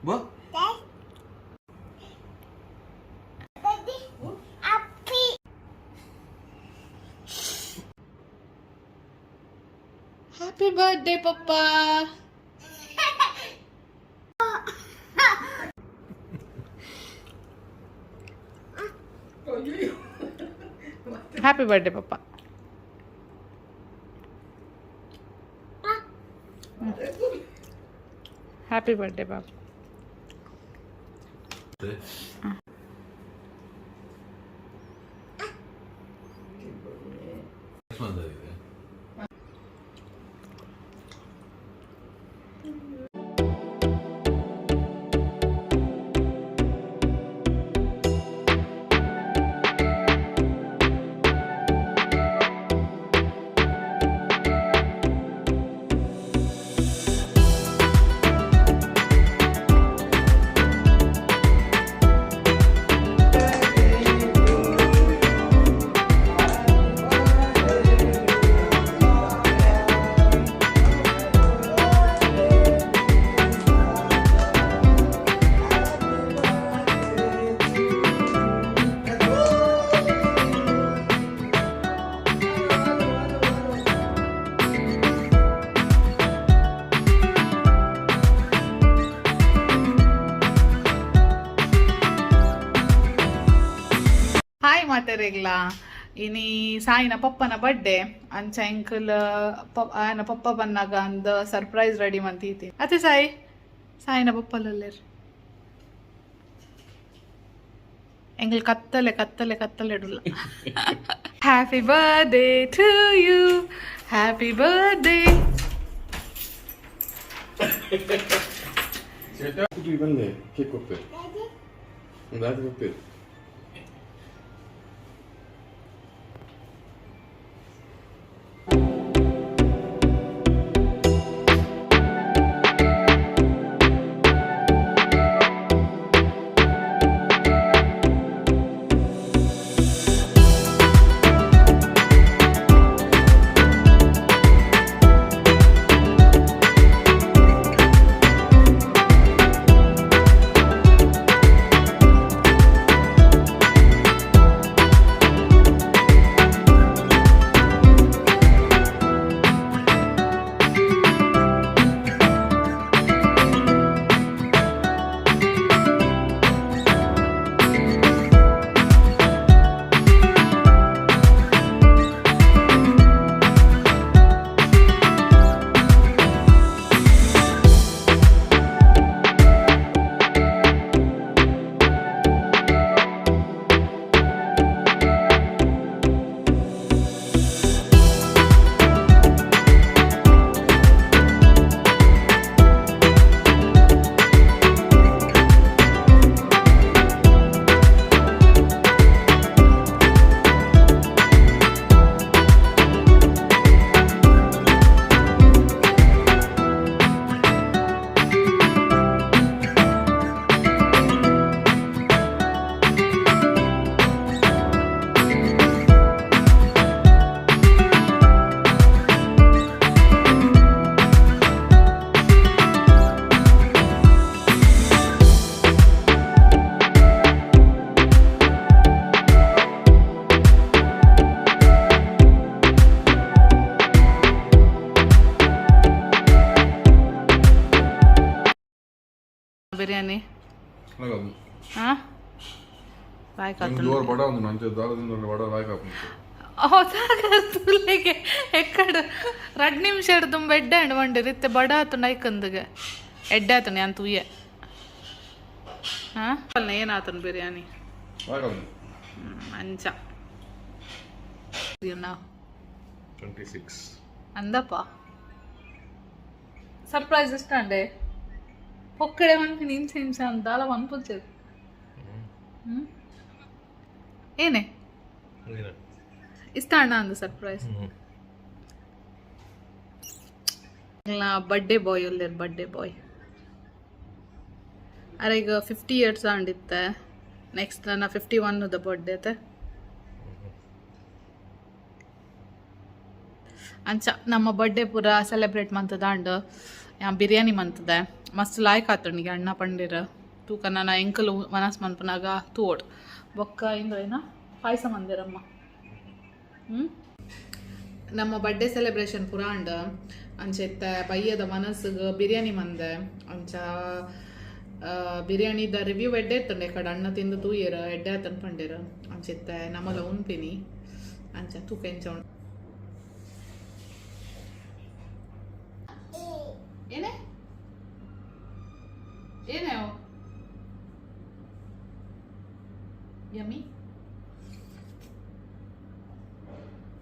뭐? Happy birthday, Papa. Happy birthday, Papa. Happy birthday, Papa. Hi ಮಾತೆರೆಗ್ಲಾ. ಇನಿ ಸಾಯಿನ ಪಪ್ಪನ birthday ಅಂಚ ಎಂಕಲ್ ಆಯನ ಪಪ್ಪ ಬನ್ನಾಗ ಅಂದ ಸರ್ಪ್ರೈಸ್ ರೆಡಿ ಮಂತೀತಿ. ಅತ್ತೆ ಸಾಯಿ, ಸಾಯಿನ ಪಪ್ಪಲಲ್ಲೇರ್. ಎಂಕಲ್ ಕತ್ತಲೆ ಕತ್ತಲೆ ಕತ್ತಲೆ ಇಡುಲ್ಲ. Happy birthday to you, happy birthday. Cake ಕೊಡ್ತೆ, ಒಂದು ಆಚೆ ಕೊಡ್ತೇವೆ. ಬಿರಿಯಾನಿ. ಹಾ, ಬಾಯ್. ಜೋರು ಬಡ ಒಂದು ನಂಚೆ ದಾರದಿಂದ ಬಡ ಲಾಯ್ಕ್ ಹಾಕೊಂಡು. ತುಲೆಗೆ ಎಕ್ಕಡ ರಡ್ ನಿಮಿಷ ತುಂಬ ಎಡ್ಡೆ ಅಂಡ್ ವಂಡಿ ಇತ್ತೆ ಬಡ ಆತು ನೈಕಂದಿಗೆ ಎಡ್ಡೆ ಆತನ ಅಂತ ಉಯ್ಯೆ. ಹಾಂ, ಏನಾತನ ಬಿರಿಯಾನಿ? ಅಂಚ. 26. ಅಂದಪ್ಪ, ಸರ್ಪ್ರೈಸ್ ಇಷ್ಟ ಅಂಡೆ ಒಕ್ಕಡೆ ಮನ್ಪಿನ ಹಿಂಸೆ ಹಿಂಸೆ ಅಂತ ದಾಲ ಮನ್ಪುಚ್ಚದು. ಏನೇ ಇಷ್ಟ ಅಣ್ಣ ಅಂದ ಸರ್ಪ್ರೈಸ್. ಬರ್ಡೇ ಬಾಯ್ ಒಲ್ಲೇರು. ಬರ್ಡೇ ಬಾಯ್ ಅರೆ ಈಗ 50 ಇಯರ್ಸ್ ಅಂಡಿತ್ತೆ. ನೆಕ್ಸ್ಟ್ ನನ್ನ 51 the birthday ಅತ್ತೆ. ಅಂಚ ನಮ್ಮ ಬರ್ಡೇ ಪೂರ ಸೆಲೆಬ್ರೇಟ್ ಮಂತದಾಂಡ್. ಯಾನ್ ಬಿರಿಯಾನಿ ಮಂತದೆ. ಮಸ್ತ್ ಲಾಯ್ಕ್ ಆತುಂಡಿಗೆ ಅಣ್ಣ ಪಂಡಿರ. ತೂಕ ನನ ಎಂಕಲು ಮನಸ್ ಮನ್ಪುನಾಗ ತೂವೊಡು. ಬೊಕ್ಕ ಇಂದು ಪಾಯಸ ಮಂದಿರಮ್ಮ. ನಮ್ಮ ಬರ್ಡೇ ಸೆಲೆಬ್ರೇಷನ್ ಪೂರ ಆಂಡ್. ಅಂಚ ಇತ್ತೆ ಬಯ್ಯದ ಮನಸ್ಸಿಗೆ ಬಿರಿಯಾನಿ ಮಂದೆ. ಅಂಚ ಬಿರಿಯಾನಿದ ರಿವ್ಯೂ ಎಡ್ಡೆ ಇತ್ತುಂಡೆ ಕಡೆ. ಅಣ್ಣ ತಿಂದು ತೂಯೆರ್, ಎಡ್ಡೆ ಆತನ್ ಪಂಡೆರ್. ಅಂಚ ಇತ್ತೆ ನಮಲ ಉನ್ಪಿನಿ. ಅಂಚ ತೂಕ ಎಂಚ ಉಂಡು.